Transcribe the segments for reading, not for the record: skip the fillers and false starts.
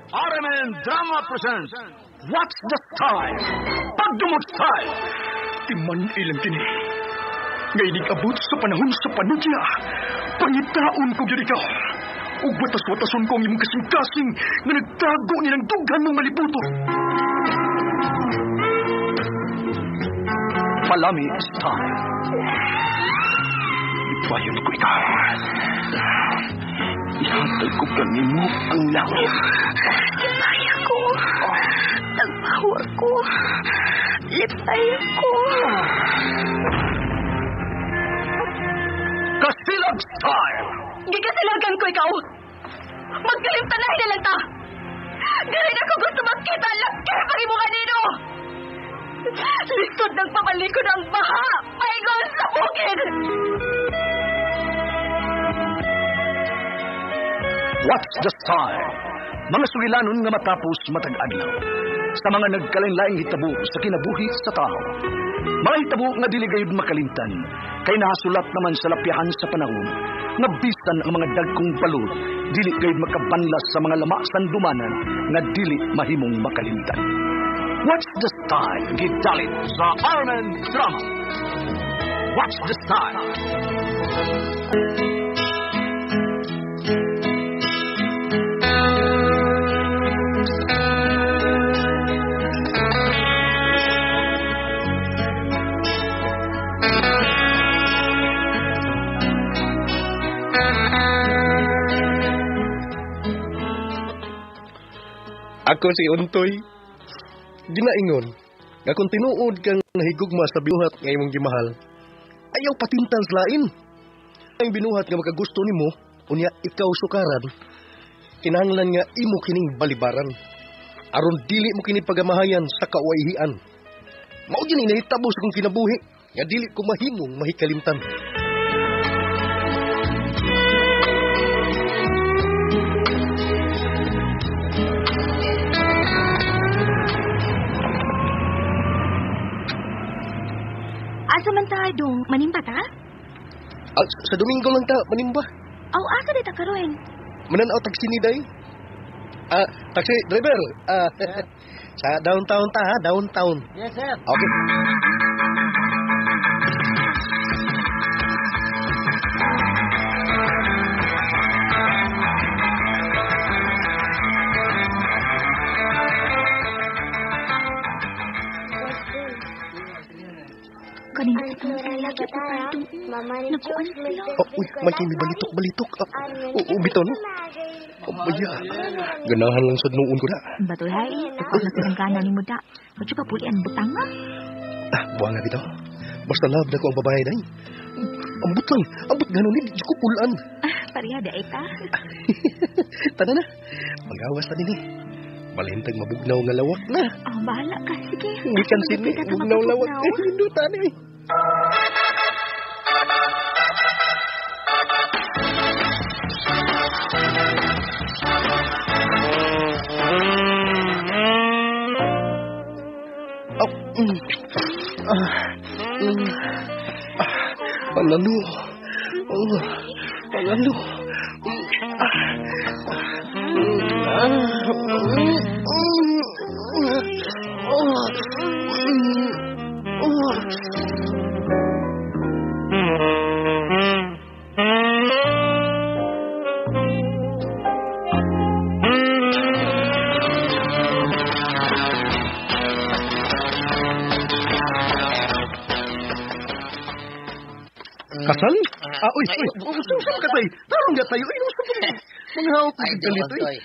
RMN Drama presents What's the Style? Pagdumot Style! Timan ilang kini. Nga abot sa panahon sa panudya. Pangitaon ko gyud ikaw. Ug watas-watason ko ang imong kasing-kasing nga nagtago nilang dughan mong malibuton. Palami Style. Ipayon ko ikaw. Ihatag ko kanimo ang langit. Lipay ako. Nagbawa ko. Lipay ako. Kasilag Style! Gikasilagan ko ikaw. Magkalimtanahin na lang ta. Galing ako gusto magkita. Laki pag imo kanino. Lisod ng pamalikod ang baha. Paingon sa bukid. What's the Style? Mga sugilanon nga matapos matag adlaw. Sa mga nagkalain-laing hitabo sa kinabuhi sa tao. Mga hitabo nga dili gayud makalimtan, kay nahasulat naman sa lapyahan sa panahon, nga bisan ang mga dagkong balod, dili gayud makabanlas sa mga lama sandumanan nga dili mahimong makalimtan. What's the Style? Gidalit sa RMN Drama. What's the Style? Ako si Untoy. Ginaingon nga kung tinuod kang nahigugma sa binuhat nga imong gimahal, ayaw patintan sa lain. Ang binuhat nga makagusto nimo, unya ikaw sukaran, kinahanglan nga imo kining balibaran. Aron dili mo kini pagamahayan sa kawayhian. Mao gyud ni nahitabo sa kong kinabuhi nga dili ko mahimong mahikalimtan. Asa man ta dong manimba ta? Sa Domingo lang ta manimba. Aw, asa di ta karon? Mananaw taxi ni day. Taxi driver. Sa downtown ta ha, downtown. Yes, sir. Okay. Kaning sa lalaki ko pa dong. Nagkuan sila. Oh, uy, may kini balitok-balitok. Oo, bitaw no. Abaya, ganahan lang sa noon ko na. Batoy hay, ako na silang gana ni mo da. Medyo pa puli ang butang ah. Buwang nga bitaw. Basta love na ko ang babae day. Ambot lang, ambot ganon ni, di ko pulaan. Pareha da ta. Tara na, magawas na din eh. Balintag mabugnaw nga lawak na. Oh, bahala ka, sige. Gikan sini, bugnaw lawak. Hindutan eh. Oh, Panalo. Oh, panalo. Kasal? Uy, uy, gusto ka tayo. Tarong ga tayo. Ay, gusto ko. Mga hawak ko Ay, galit, Untoy.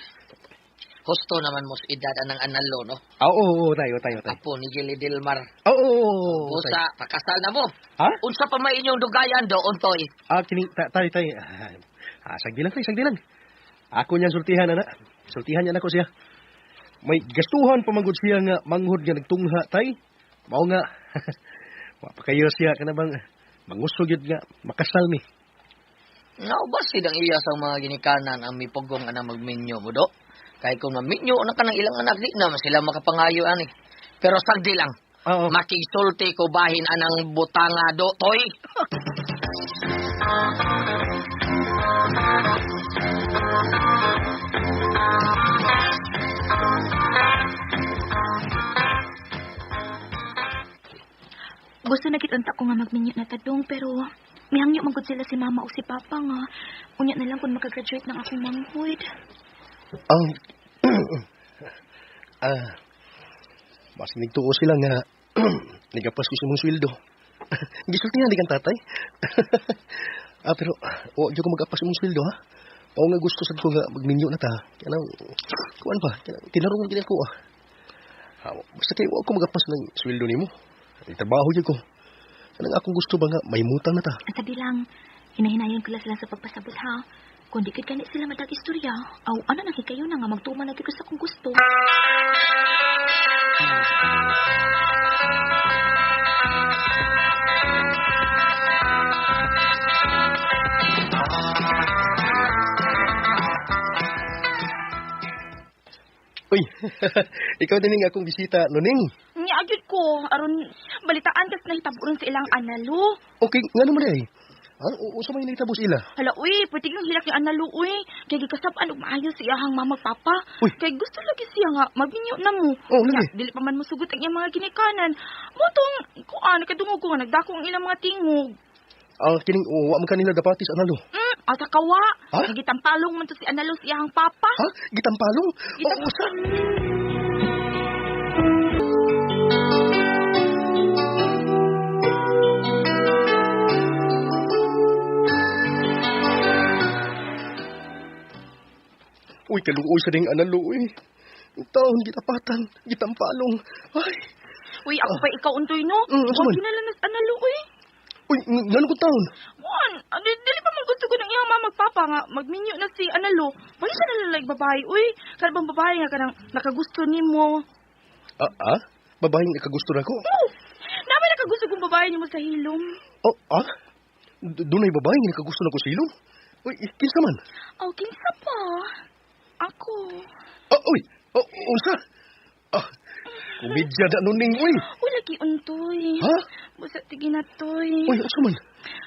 Husto naman mo sa edad anang analo, no? Oo, tayo, tayo, tayo. Apo ni Gili Dilmar. Oo, Busa, pakasal na mo. Ha? Unsa pa may inyong dugayan do, Untoy? Kini, tayo, tayo. Sagdi lang, tayo, sagdi lang. Ako niyan sultihan, ana. Sultihan niya nako siya. May gastuhan pa manggod siya nga manghod nga nagtungha, tay. Mao nga. Wa pa kayo siya ka na bang mangusog yun nga makasal mi. Naubasid ang iya sa mga ginikanan ang mipugong anang magminyo mo do. Kay kung maminyo na ka ng ilang anak, di naman sila makapangayo ani. Pero sagdi lang. Oo. Makigsulti ko bahin anang butanga do, toy. Gusto na gid unta ko nga magminyo na tadong pero mihangyo man gud sila si mama o si papa nga unya na lang kung makagraduate ng akong manghud. Mas nigtuo sila nga nigapas ko sa mong sweldo. Gisulti nga di kang tatay. Pero wa jud ko magapas imong sweldo ha. Mao nga gusto sad ko nga magminyo na ta. Kanang kuan ba? Kanang tinarong gid ako ah. Basta kay wa ko magapas ng sweldo nimo. Trabaho jud ko. Kanang akong gusto ba nga may mutang na ta. Sabi lang, hinahinayon ko lang sila sa pagpasabot ha. Kung di gid gani sila madag istorya, aw ano nang hikayo na nga magtuman na gid ko sa akong gusto. Uy, ikaw din ang akong bisita, Nuning. Nya agad ko, aron balitaan kas nahitabo ron sa ilang analo. Okay, ngano man ay? Usa may nahitabo sa ila? Hala, uy, pwede kang hilak yung analo, uy. Kay gikasab-an og maayo sa iyahang mama papa. Uy. Kay gusto lagi siya nga magminyo na mo. Oh, lagi. Nya, dili pa man mosugot ang iyang mga ginikanan. Motong kuan kadungog ko nga nagdako ang ilang mga tingog. Kining wa man kanila dapatis analo. Asa kawa. Ha? Gitampalong man to si analo sa iyahang papa. Ha? Gitampalong? Oh, usa. Uy, kaluoy sa ding analo, uy. Taon, gitapatan, gitampalong. Ay. Uy, ako pa ikaw untoy, no? Unsa man? Huwag kinalanas analo, uy. Uy, ngano ko taon? Juan, dili pa man gusto ko ng iyang mama magpapa nga, magminyo na si analo. Wala siya nalalay babae, uy. Kana bang babae nga kanang nakagusto nimo? Babae nga nakagusto na ko? Oh, naman nakagusto kong babae nimo sa hilom. Oh, ah? Dunay babae nga nakagusto na ko sa hilom? Uy, kinsa man? Oh, kinsa pa? Ako. Oh, uy! Oh, unsa? Komedya na nuning, uy! Uy, lagi untoy. Ha? Busa, tige na, toy. Uy, unsa man?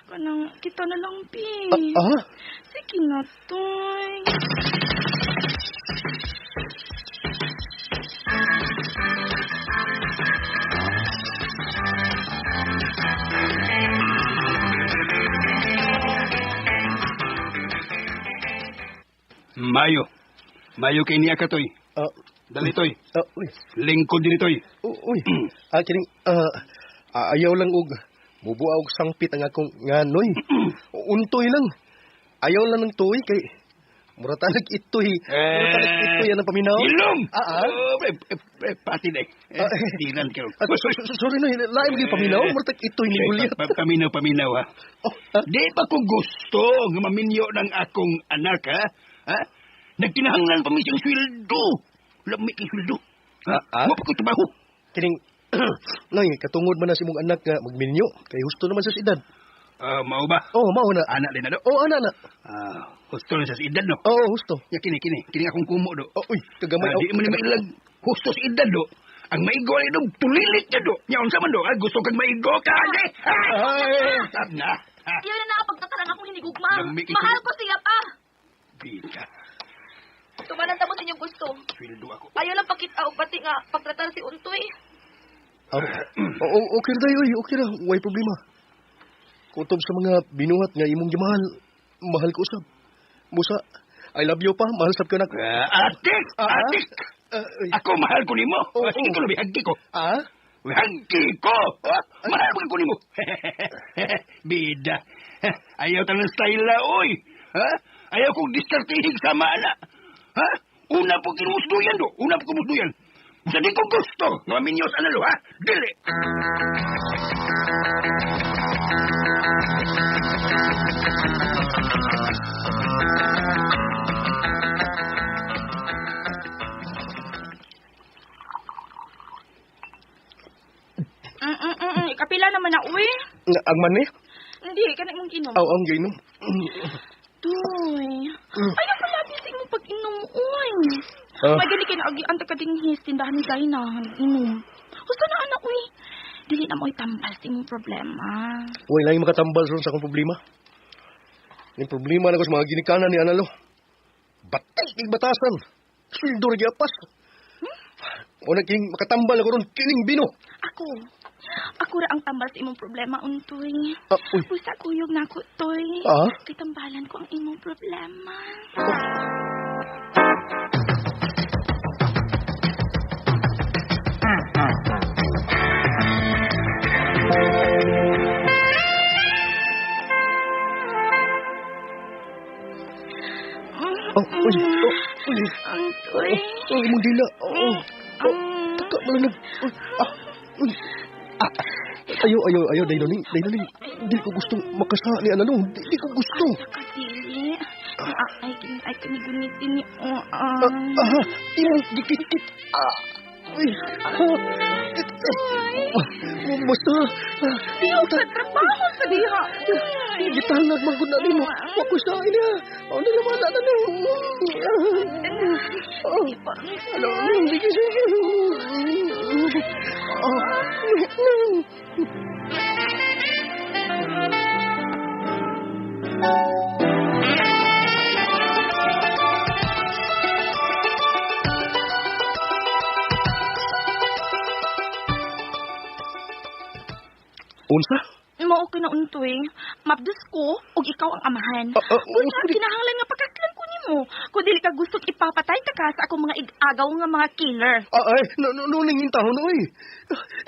Kanang, kita na lang, pi. Sige na, toy. Mayo. Mayo kay niya ka, toy. Dali, toy. Uy. Lingkod din, toy. Uy. Kining, ayaw lang og mubuha og sangpit ang akong nganoy. Untoy lang. Ayaw lang ng toy kay mura talag itoy. Mura talag itoy ang paminaw. Ilong! Pati na eh. Tiran kayo. Sorry no, lain mo paminaw. Mura talag itoy ni Goliath. Paminaw, paminaw ha. Oh, ha? Di ba ko gusto nga maminyo ng akong anak ha? Ha? Nagtinahanglan pa mi siyang sweldo. Lami kay sweldo. Ha? Wa pa ko trabaho. Kining, Noy, katungod man na si mong anak nga magminyo. Kay husto naman sa edad. Mao ba? Oo, mao na. Anak din na do? Oo, anak na. Husto na sa edad, no? Oo, husto. Ya, kini. Kini akong kumo, do. Oh, uy, kagamay. Di mo ni mailag husto sa edad, do. Ang maigo ay do, tulilit niya, do. Nya, unsa man, do? Gusto kang maigo ka, ane? Ay! Sab na. Iyon na nakapagtatarang akong hinigugma. Mahal ko siya pa. Bika. Tumanan ta mo sa inyong gusto. Sweldo ako. Ayaw lang pakita o pati nga pagtratar si Untoy. Okay ra tayo, okay ra. Way problema. Kutob sa mga binuhat nga imong gimahal, mahal ko usab. Musa, I love you pa, mahal sab ka nako. Atik! Atik! Ako mahal ko nimo. Oh, Sige ko, hagki ko. Ah? Hagki ko! Mahal ko nimo. Bida. Ayaw tanang style la, oy. Ha? Ayaw kong diskartihig sama ana. Ha? Una po kinumusduyan do. Una po kinumusduyan. Sa di ko gusto nga minyos analo, ha? Dili! Kapila naman na, uy. Ang mani? Hindi, kanang mong inom. Aw, ang gainom. Tuy. Ayaw pala sa imong pag-inom, uy. May gani kay naagi ang taga-dinhis, tindahan ni Zaina, inom. Gusto na, anak, uy. Dili na mo'y tambal sa imong problema. Uy, laing makatambal sa akong problema. Yung problema na ko sa mga ginikanan ni Analo. Batay kay batasan. Sweldo ra gyud apas. Una king makatambal ako ron kining bino. Ako. Ako ra ang tambal sa imong problema, Untoy. Ah, uy. Busa kuyog na ako, Toy. Ah? Kay tambalan ko ang imong problema. Oh, uy. Oh, uy. Untoy. Oh, imong dila. Oh, oh. Taka mo lang. Uy, ah, uy. Ah, ayo, ayo, ayo, dahil ning, dahil ning. Di ko gustong makasa ni Analo. Di ko gusto. Ay, nakadili. Ay, ay, kanigunitin ni Ah, ah, imong gikit-kit. Ah, uy. Ah, basta. Ayaw sa trabaho sa diha. Gitalag man gud na nimo. Wa ko sa ina. Ano naman na na. Sige pa. Ano, hindi kasi. Ah, Unsa? Mao ko na Untoy. Mabdus ko og ikaw ang amahan. Ah, ah, Busa unsa di- kinahanglan nga pakaslan ko nimo. Kung dili ka gustong ipapatay ta ka sa akong mga ig-agaw nga mga killer. Ah, ay, no, no, no, ningin taon, oy.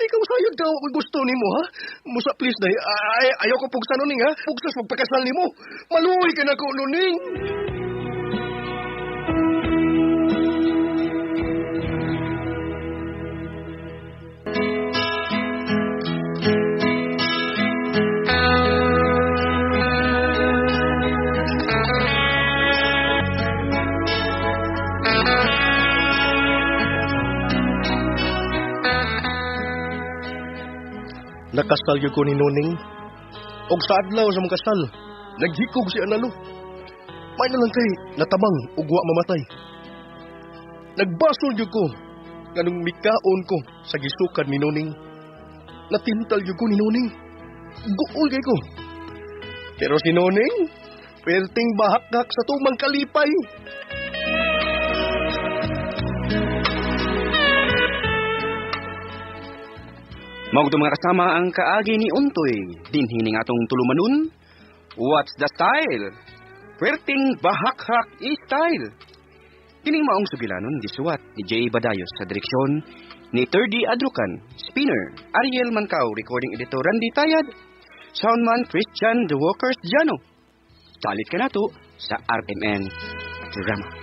Ikaw sayod ka, kung gusto nimo, ha? Musa, please, day. Ay, ayaw ko pugsa nuning, ha? Pugsas magpakasal nimo. Maluoy ka na ko, nuning. Nakasal gyud ko ni Nuning. Og sa adlaw sa mong kasal, naghikog si Analo. May na lang kay natabang ug wa mamatay. Nagbasol gyud ko nganong mikaon ko sa gisukad ni Nuning. Natintal gyud ko ni Nuning. Guol kay ko. Pero si Nuning, perting bahakak sa tumang kalipay. Mao gud mga kasama ang kaagi ni Untoy. Dinhi ning atong tulumanon. What's the style? Perting bahakhak i-style. Kining maong sugilanon gisuwat ni Jay Badayos sa direksyon ni Thirdy Adrukan, Spinner, Ariel Mancao, recording editor Randy Tayad, soundman Christian The Walkers Jano. Talit ka nato sa RMN Drama.